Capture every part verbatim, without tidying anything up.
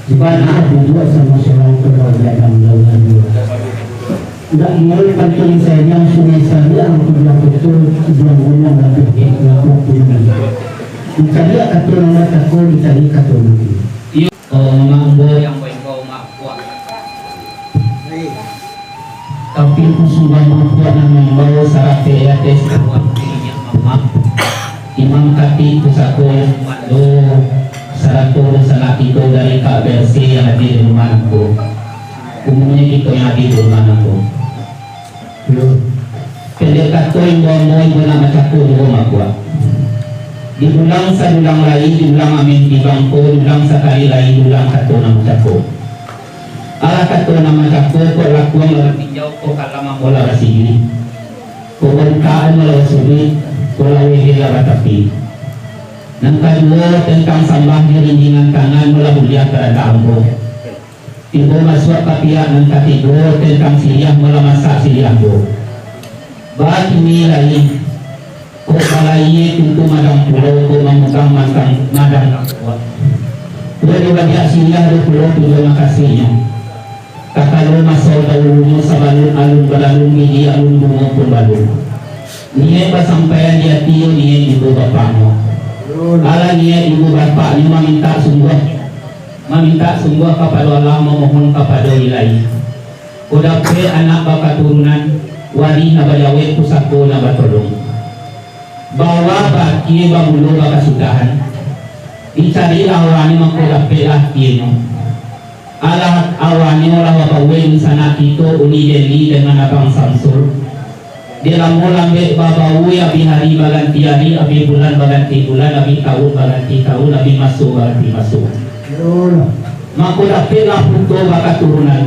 Bana bujuak samo surang tu, kalau gadang jauah dulu. Ndak murah pantuan sayang sungai Sariang, tujuan betul, tujuan gunung, labiah dek lapuk tinggi. Dicari kato nan bacako, dicari kato mati. Iyo, oh, mambo yang baik, oh, mak, kuat. Tapi ku sudah mambuek nan mambao sarapek ateh sabuah minyak mamak. Imam Katik pusako yang mando, sarato dunsanak kito dari Kak Bersi yang hadir di rumah nangko. Umumnyo kito yang hadir di rumah nangko. Pendek kato, imbau-imbau, imbau nak macako juo makuak. Diulang sadulang lai, diulang amin di bangko, diulang sakali lai, diulang kato nan macako. Alah kato nan macako, kok lakuang lah batinjau, kok kalam ambo lah basigi, kok bongkaan lah basuduik, kok laweh lah batapi. Nan kaduo, tantang sambah jo rinjingan tangan, lah buliah tarantak ambo. Tibo masuak ka pihak nan katigo, tantang siriah, lah masak siriah ambo. Bakini lai, kok balayie pintu madang pulo, kok mamugang mantang madang. Kok dibaliak siriah do pulo tujuan makasihnyo. Takalo maso dahulunyo, sabalun alun balalun, biji alun bungo pun balun. Niaik basampaian di ati, iyo niaik ibu bapaknyo. Alah niaik ibu bapaknyo mamintak sungguah, mamintak sungguah kapado Allah, mamohon kapado Ilahi. Kok dapek anak bakaturunan, warih nan bajawek, pusako nan batolong. Bawa bakie bamulo bakasudahan, dicarilah awanyo mangko dapeklah akienyo. Alah awanyo lah bapaue dunsanak kito Uni Deli dangan Abang Samsul. Dek lamo lambek babaue, abih ari baganti ari, abih bulan baganti bulan, abih taun baganti taun, abih maso baganti maso. Mako dapeklah puto bakaturunan.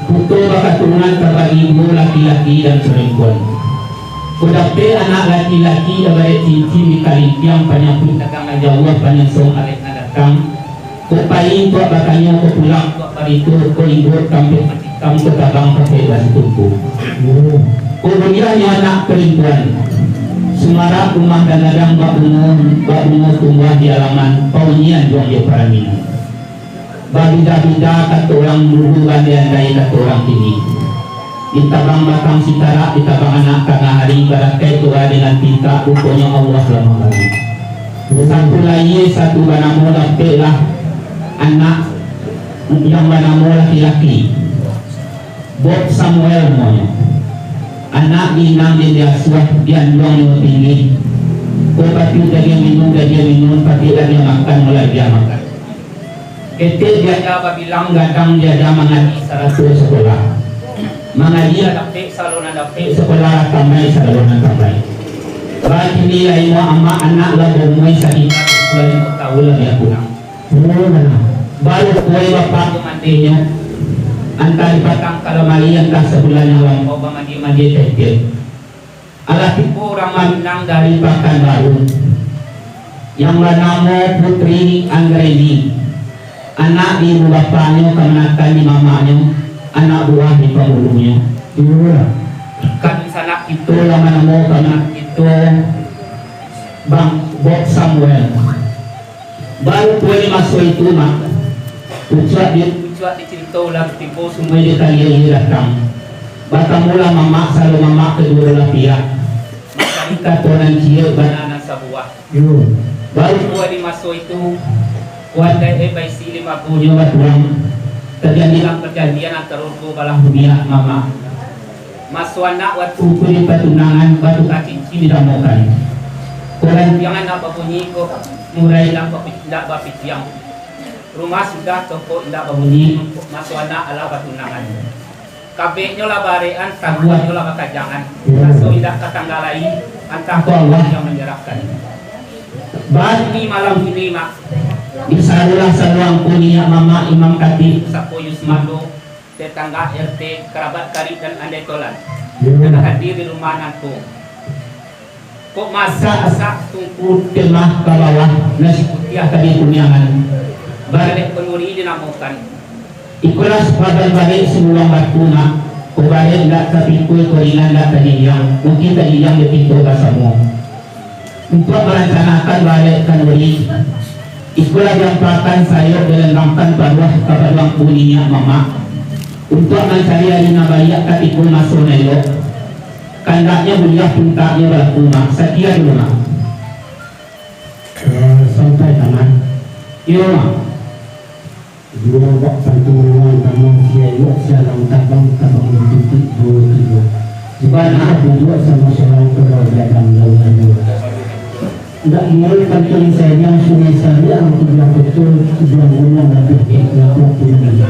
Puto bakaturunan tabagi duo, laki-laki dan parampuan. Kok dapek anak laki-laki, ibarat cincin di kalintiang, panyapuik dagang nan jauah, panyansong alek nan datang. Kok pai untuak batanyo, kok pulang untuak barito, kok iduik tampek matikam, kok tabang pakai basuh tumpu. Kok buliahnyo anak parampuan, sumarak rumah dan ladang, bak bungo, bak bungo tumbuah di alaman, paunyian juang jo paraminan. Babida-bida kato urang dulu, bandai-andai kato urang kini. Ditabang batang sitarak, ditabang anak tangah ari, barangkai tua dengan pintak, ruponyo Allah lah mambari. Satu lai, satu banamo, dapeklah anak yang banamo laki-laki. Bob Samuel namonyo. Anak diinang jo diasuah, dianjuang jo tinggi. Ko patuik dek dia minun, dek dia minun, patuik dek dia makan, mulai dia makan. Ketek diaja babilang, gadang diaja mangaji, sarato sakolah. Mangaji lah dapek, salo nan dapek, sakolah lah tambai, salo nan tambai. Bakini lai ma-, amak anak lah baumua sakitar dua puluh limo taun labiah kurang. Baru puai bapak jo mandihnyo, antah di patang ka lamari, antah sabulan nan lampau bamandi-mandi tete. Alah tibo urang Minang dari Pakanbaru, yang banamo Putri Anggreni, anak di ibu bapanyo, kamanakan di mamaknyo, anak buah di pangulunyo. Iyolah. Kan sanak kito lah manamo kamanakan kito, Bang Bob Samuel. Baru puai maso itu, Mak, pucuak di, pucuak di carito lah tibo, sumua di kali aia datang. Batamulah mamak, salo mamak kaduo belah pihak. Mancari kato nan ciek bana nan sabuah. Yo. Baru puai di maso itu, kuandai eh baisi limo abunyo batuang. Tajadilah parjanjian antaro duo balah dunia, Mamak. Maso anak wakatu tu di patunangan, batukar cincin dinamokan. Kok lantiang indak babunyi, kok murai indak bapi-, indak bapitiang. Rumah sudah, toko indak babunyi, maso anak alah batunangan. Kabeknyo lah barekan, taguahnyo lah bakajangan. Raso indak ka tangga lai, antah ko Allah yang manyarahkan. Bani malam kini, Mak. Disarulah saruang ko niniak mamak, imam katik, sapo Yusmando, tetangga R T, karabat karib dan andai tolan, nan hadir di rumah nangko. Kok masak-asak tungku temah ka bawah, nasi putiah ka dikuniangan, barek kanuri dinamokan. Ikolah sababan barek simulang batu, Mak. Kok barek indak tapikul, kok ringan indak tajinjiang, mungkin tajinjiang dek kito basamo. Untuak marancanakan barek kanuri, Ikolah diampakan sayo dalam rangkan paruah kapado angku niniak mamak, untuak mancari ari nan baiak katiko maso nan elok. Kandaknyo buliah pintaknyo balaku, Mak. Sakian dulu, Mak. Eh, sampai tamat. Iyo, Mak. Dua bak pantuan tama sia elok, sia alang tabang, tabang ditutuik duo tigo. Bana. Duduak samo sorang pulau gadang lauh ado. Ndak murah pantun sajo, Sungai Sariak, Rang Tujuah Koto, Tujuah Gunung, Labuah Dek, Labuah Tinggi.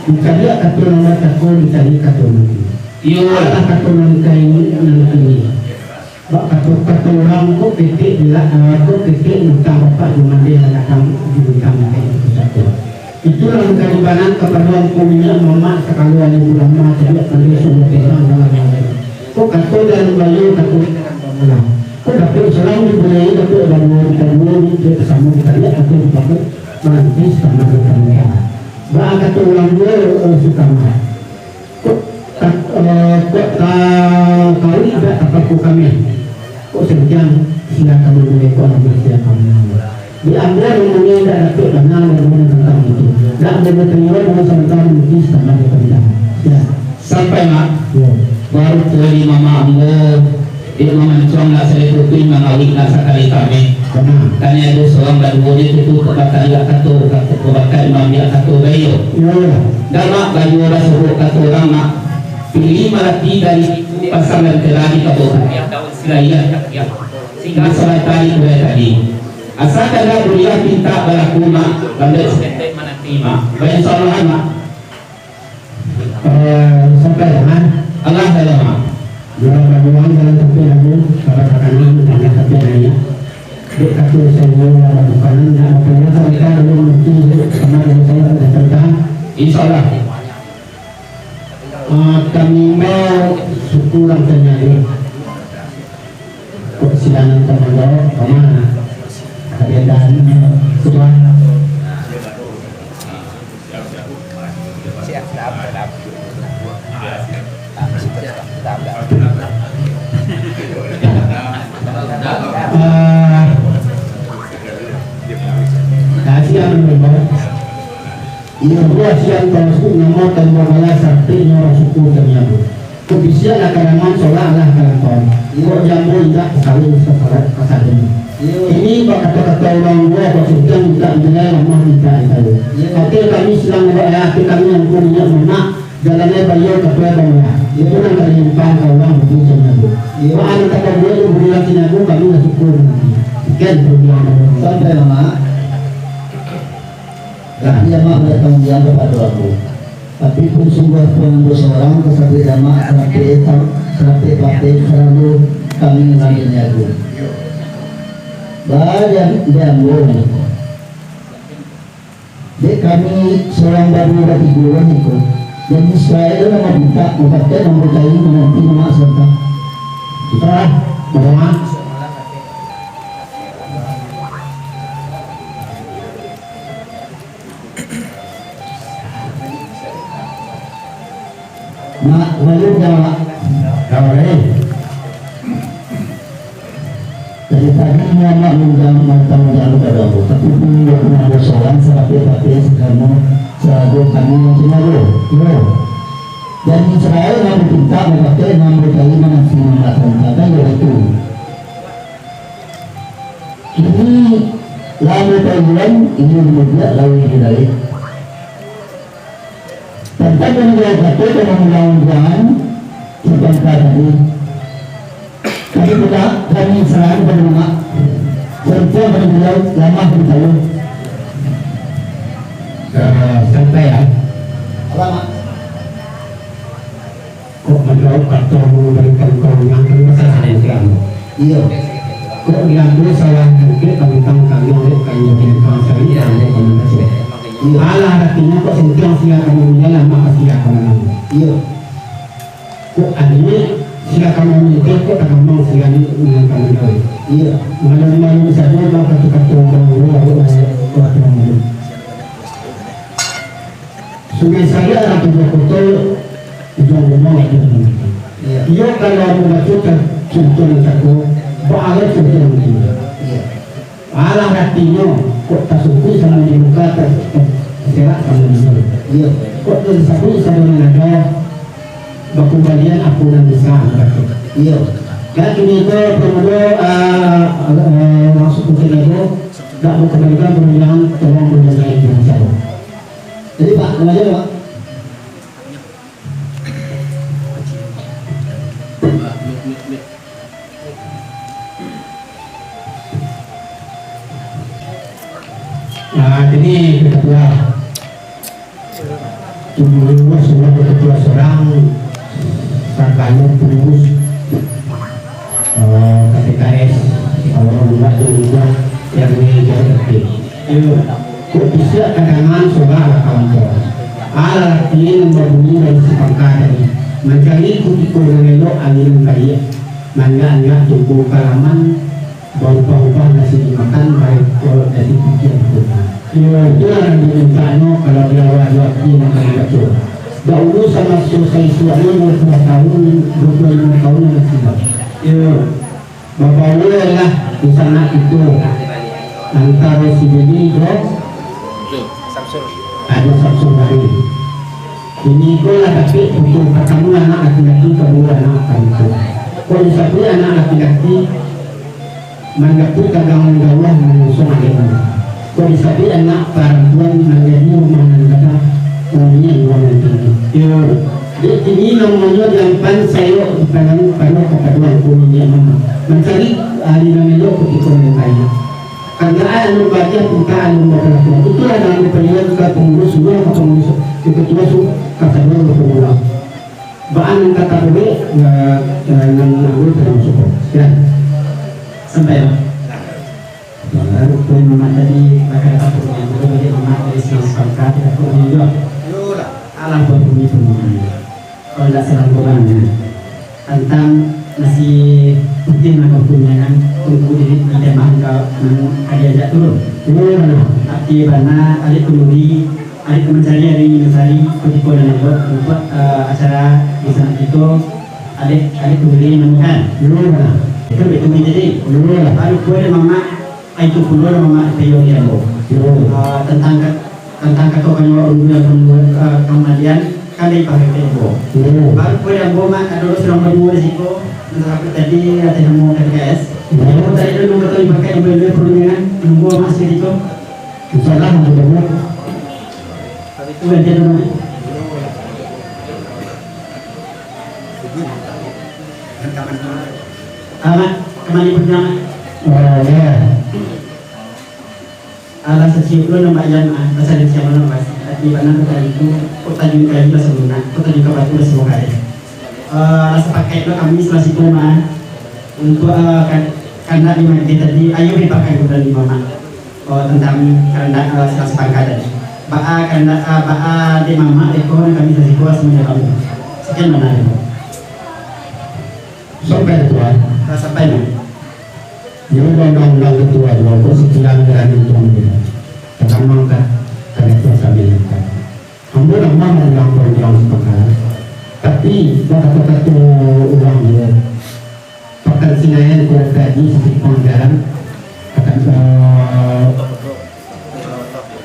Dicaliak kato nan batako, dicaliak kato nan tinggi. Iyo. Alah kato nan kaini, nan kini. Bak kato-kato urang, kok ketek di la-, eh, kok ketek utang bapak jo mandeh lah datang di utang ketek di pusako. Itulah nan ka dibanan kapado angku niniak mamak sakalo alim ulama, cadiak pandai sungguah terang dalam agamo. Kok kato dalam bayo, kato dalam bangunan. Kok dapek surang dibulai, dapek baduo dikaduo, dapek basamo dikaliak, kato dipakek, mananti sitambah jo paninggalan. Baa kato urang duo, eh, Sukamah. Kok ka-, eh, kok ka-, kawin indak tapaku kami. Kok santiang sia ka manuwai, kok lamo sia ka manuwai. Di ambo nan mudo indak dapek bana ilmu nan tantang itu. Ndak ambo batanyo, ambo sabanta mananti sitambah jo paninggalan. Sia. Sampai, Mak. Yo. Baru tadi mamak ambo, dek mamancuang nak salai kuping, mangawik nak sakali tameh. Bana. Kan ado surang baduo nyo tu, tu, ka bataliak kato, ka, ka bakal maambiak kato baiyo. Yo. Dah, Mak, baduo basobok kato urang, Mak. Pilih malati dari pasang lentera di kabupaten daun siraiah. Singgah sabanta di kurai tadi. Asa kada buliah pintak balaku, Mak, lambat saketek mananti, Mak. Bainsya Allah, Mak. Eh, sampai tangan. Alah, salah, Mak. Jalan baguang, jalan tapi lagu, sabar bakani, jalan tapi naiak. Dek kaki saya, jalan bukanan, nak bertanya, sampai lalu mungkin, sama dengan saya, ada tentang. Insya Allah. Ah, kami mau syukur angkanya, kok sidangan teman bawa kemana? Ada dan, eh, sudah. Ah, kasih apa nih, Bang? Iyo, buah siang tamasuk namo tamba malah sarapeknyo urang suku taniago. Kok bisiak lah karaman, solak lah kalantaun. Iyo. Kok jambo indak kasawin sasarat kasadonyo. Iyo. Kini bak kato-kato urang luo, kok sungkiang mintak dinilai, lamah mintak ditayo. Iyo. Ati kami silang, eh, ati kami angku niniak mamak, jalannyo baiyo kato baiyo. Iyo. Itu nan ka diimpang ka urang budi taniago. Iyo. Baa nan tapabuek di budi taniago, kami lah syukur. Sekian, Sampai, Mamak. Tapi Amak batanggungjawaban kapado ambo. Tapi pun sungguah pun ambo sorang, tasabik damak, sarapek etam, sarapek papek, saralu kami nan baniago. Baa di ambo, dek kami sorang baduo batigo lah iko. Jadi, Israel lah mapintak, mapateh, mambukai, mananti, mamak, sarta. Sudah, Mamak. Nak, baliak jawab. Jawab, eh. Dari tadi Muhammad manggang mantang jalan pado ambo, tapi pun indak pernah ambo sorang, sarapek-rapek sakano, sarago kami nan kini ado. Iyo. Jadi Israel nan dipintak, mapateh, nan mambukai, mananti, mamak, sarta, kan iyo itu. Kini, lah ambo tahu, inyo dibuliak lalu didaik. Tantang maninggakan kato, ka mangulang-ulang, sabanta tadi. Tapi pula, kami sarang ka Mamak. Sarto maninggakan lamah di talu. Ka santai, ya. Alamak. Kok manjawab kato mangambalikan ka urang, kan masalah nan siang. Iyo. Kok diambil salah mungkin tantang kalian, dek kayo bintang sari, iyo, dek kayo bintang sari. Iyo. Alah, aratinyo kok sentiang sia ka mamilih, lamah ka sia ka manang. Iyo. Kok adiak sia ka mamilih, kok takamang sia ni nan ka manjawab. Iyo. Malu-malu sajo, bang, kato-kato urang, urang, urang, urang, urang. Sungai Sariak, Rang Tujuah Koto, Tujuah Gunung, Labuah Tinggi. Iyo. Iyo, kalau ambo baco ca-, contoh nan cako, baa lai contoh nan tinggi. Iyo. Alah, aratinyo, kok tasungkuik samo di muko, tas-, taserak samo di jauah. Iyo. Kok tasabuik samo nan ado, bakumbalian apo nan bisa, batua. Iyo. Dan kini ko, Pemudo, ah, ah, langsung ka siko, dak bakumbalian, tolong bakumbalian. Jadi, Pak, lanjut, Pak. Nah, jadi ketua, tumbuh sudah ketua sorang, sakali pengurus, eh, K P K S, kalau buat tu juga, R W, R T. Iyo. Kok bisa kadangan sudah lah kawan kawan. Alah, arti nan babunyi dari si Pangka tadi. Mancari kutiko nan elok, angin nan baiak. Manjak-anjak tumbuh kalaman, baubah-ubah nasi dimakan, baik kolot nasi pikia dikunci. Iyo, itulah nan dimintaknyo kalau di awal dua arti nan kami baco. Dahulu sama susah isuaknyo dua puluh tahun, dua puluh lima tahun nan silam. Iyo. Babawolah di sanak itu antaro si Dedi jo Samsul. Ado Samsul tadi. Kini ko lah dapek putu partamo anak laki-laki, kaduo anak parampuan. Kok disabuik anak laki-laki mandapuik kagangan gawah mangusung alek. Kok disabuik anak parampuan manjadi rumah nan gagah, hunian ruang nan tinggi. Iyo. Dek kini namonyo diampan sayok dipandang pado kapado angku niniak mamak. Mancari ari nan elok kutiko nan baiak. Kandak alun baiak, pintak alun bakalakuan. Itulah nan dipalihat ka pangurus, suruah ka pangurus, ka ketua su-, ka sadonyo ka pangurus. Baa nan ka tabuek, eh, eh, nan anggo tadi masuko. Silakan. Sampai, Pak. Baru poin mamak tadi, bakal dapur yang baru bagi mamak dari Silang Sepangka, tidak pun juga. Alah, buat bunyi-bunyi. Kalau tidak salah kurang, tantang nasi putiah nan kau punya kan, tunggu di, di jamaah kau nan ka diajak turun. Tapi bana, alek kunduri, alek ka mancari ari nan sari, kutiko nan buat, buat, eh, acara di sanak kito, alek, alek kunduri nan bukan. Itu betul jadi. Baru poin mamak, Ah, itu pulo lah, Mak, tayo di ambo. Yo. Ah, tantang ka-, tantang kato kanyo urang nan, ah, kamalian, kan dari pakai ambo. Yo. Baru pulo di ambo, Mak, ado urang baduo di siko, nan tadi ateh namo K P K S. Yo. Ambo tadi tu nunggu tadi pakai ambo dulu perundingan, nunggu Mak siko. Insyaallah, ambo tunggu. Tapi tu gantian dulu, Mak. Ah, Mak, kembali pertama. Oh, ya. Alah, saciek lo nambah ayam, ah, basaliang siang malam, Mas. Tapi bana kok tadi tu, kok tajun kayu lah salunak, kok tajun ka batu lah samuka deh. Eh, alah, sapakai lo kami salah situ, Mas. Untuk, eh, kan-, kandak di mageh tadi, ayo bebaskan budak di mamak. Oh, tantang kandak, eh, Silang Sepangka tadi. Baa kandak, eh, baa dek mamak, dek ko, kami salah situ, semuanya kami. Sekian bana, dek ko. Sampai, Tuan. Ah, sampai, Mak. Jadi, undang-undang ketua dua puluh sembilan berani untuk ambil. Pertama, angkat, kada kuasa ambil angkat. Ambo lamah maulang perundingan sepakatan. Tapi, bak kato-kato urang dia, pakan Sinayan kurang kaji sisimpang jalan, pakan, eh,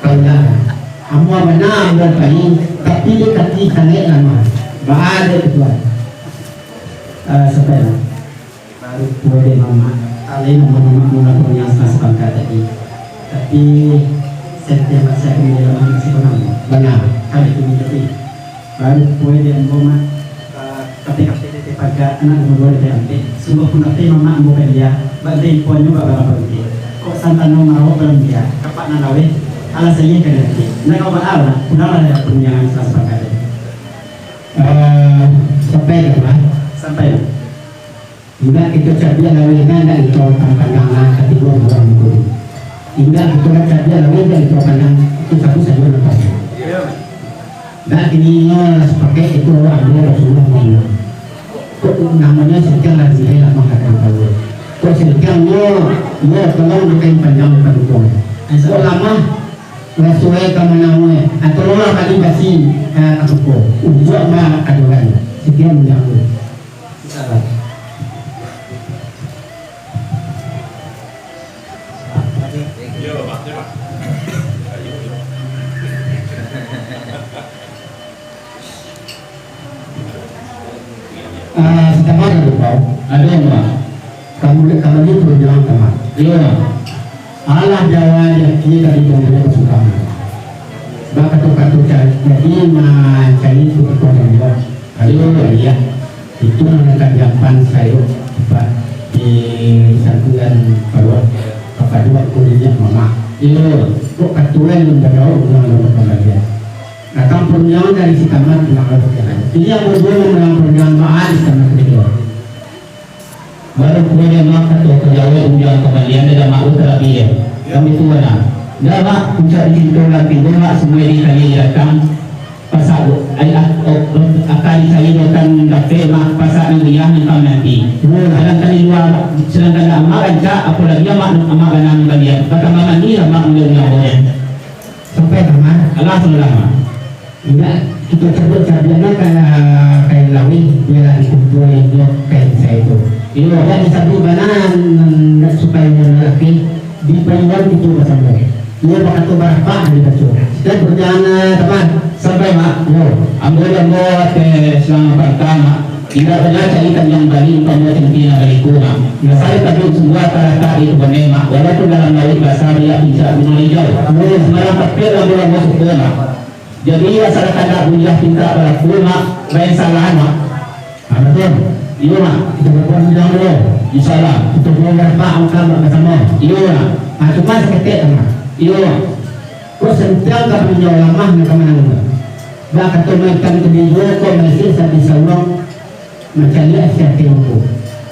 Kalau dah, amuah bana ambo pai, tapi dek kaki sangaik lamah. Baa dek ketua? Ah, sampai lah. Baru pulo dek mamak, alai namo mamak mulakan yang salah sepangka tadi. Tapi, setiap masa aku menjelma masih kurang. Bana. Kali ini tadi. Baru pulo dek ambo, Mak. Ah, tapi, tapi, tapi, pagak anak nomor dua di P M P. Sungguah pun tapi mamak ambo ka dia, bak dia imponyo bak barang pangkek. Kok santano marawak barang dia, kapak nan laweh, alah sayie ka dia. Ndak kau bak alah, pulanglah dari pun jangan salah sepakat. Eh, sampai ka, Mak? Sampai, Mak. Indak kito cabiak laweh, indak kito pandang lah, katigo urang tu. Indak kito cabiak laweh, indak kito pandang, itu satu sajo nampak. Dak kini nyo lah sapakaik itu ambo Rasulullah Muhammad. Kok namonyo singkang lah jihai lah mangkatang tahu. Kok singkang nyo, nyo tolong bukan panjang bukan kuang. Kok lamah, lah suai ka manamo, ah, tolonglah bali basi, ah, ka suko. Ujuak ma adoran. Sekian dari ambo. Insyaallah. Jadi, Ah, si Tamar ado, Pak? Ado, Pak. Kamu lihat, kamu lihat perjuangan Tamar. Iyo. Alah, Jawa di akhir tadi pun dia bersuka. Bak kato-kato cari, jadi mancari tu kato dia. Ayo, iya. Itu nan ka diampan sayo, Pak, di saguan paruak, kapaduak kulinya mamak. Iyo. Kok katuan nan badawa ulang dalam pambalian. Datang perundiangan dari si Tamar pulang lalu jalan. Ini yang berdua memenang perundiangan Maat di Tamar kedua. Baru kemudian Mak kato ka Jawa undiang pambalian dan Mak utara dia. Kami tu mana? Dah, Mak, puncak di situ lah timbul, Mak, semua di kali datang. Pasak, ai, ak-, ok, akan dicari bukan dapek, Mak, pasak nan liah nan kami nanti. Sedangkan di luar, sedangkan Mak rancak, apalagi Mak, Mak ganang balian. Batambah mandi lah, Mak, mulai-mulai. Sampai Tamar. Alah, sudah, Mak. Indak, kito cabuik cabiaknyo ka kain laweh, bialah dikumpua inyo kain sai tu. Iyo. Indak disabuik bana, supayo inyo lalaki, dipaiwan kito basamo. Iyo bakato barapak dari baco. Sudah perjalanan, Tamar. Sampai, Mak. Iyo. Ambo, ambo, ate silang pantang, Mak. Indak bana cari tanjuang bali, umpamo canti nan baliku, Mak. Iyo. Asal tabik sungguah talatak di kubonai, Mak. Walaupun dalam lauik basa, biak pincak gunung hijau. Iyo. Sambarang tapek lambu-lambu suko, Mak. Jadi, asal kandak buliah pintak balaku, Mak, lain salah, Mak. Ah, batua. Iyo, Mak. Kito babuek undiang dulu. Insyaallah. Kito babuek rapat angka basamo. Iyo, Mak. Ah, cuma saketek, Mak. Iyo, Mak. Kok santiang ka paninjau lamah nan ka manang, Mak. Bak kato maikan kadijo, kok masih sabisa uang. Mancaliak si ateh rupo.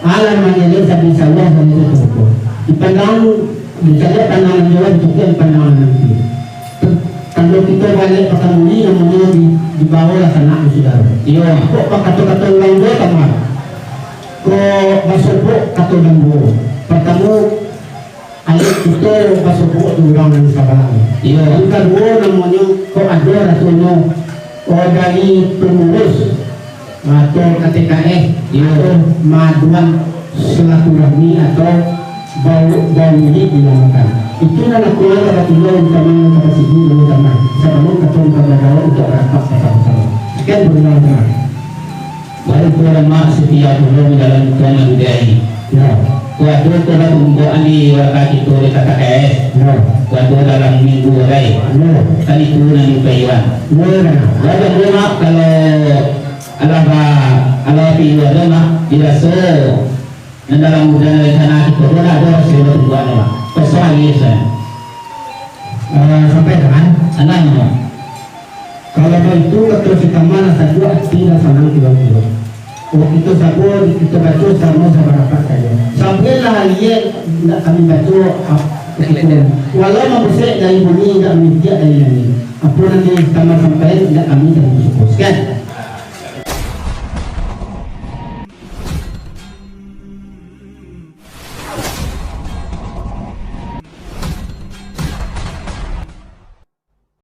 Alah mancaliak sabisa uang, sabisa rupo. Dipandang, dicaliak pandangan jauah, ditukiak pandangan nanti. Kalau kito baliak pakambuni, namonyo di, dibawolah sanak jo sudaro. Iyo. Kok bakato-kato urang juo, Tamar? Kok basobok kato dambo? Partamo, Ayat kito basobok jo urang nan sabalaknyo. Iyo. Nan kaduo namonyo, kok ado rasonyo, oh, dari pengurus atau K T K S, iyo, atau maaduan silaturahmi atau bau-, baulik dinamakan. Itu nan aku lah batujuan utama nan ka sigi dulu, Tamar. Sabalun kato ka badawa untuak rapat basamo-samo. Sakian, Bunda, Tamar. Baru ko lamak setia tolong dalam tuan nan budai. Ya. Ko ado ko batumbuak di warga kito di K T K S. Ya. Ko ado dalam minggu lai. Ya. Kan itu nan dipaiwan. Ya. Wajar ko, Mak, kalau alah ba-, alah pi ado, Mak, diraso nan dalam mudah rencana kito ko lah ado hasil batumbuak, Mak. Kosong lagi, Mak. Eh, sampai, Mak? Alah, Mak. Kalau baitu, kato si Tamar, sajuak ati nan sanang kiro-kiro. Oh, kito sabo, kito baco samo sabarapat sajo. Sampai lah aia indak kami baco, ap-, kutiko. Walau mambusek dari bumi, indak mamitiak dari langik. Apo nan di Tamar sampaian, indak kami tarimo suko. Sakian.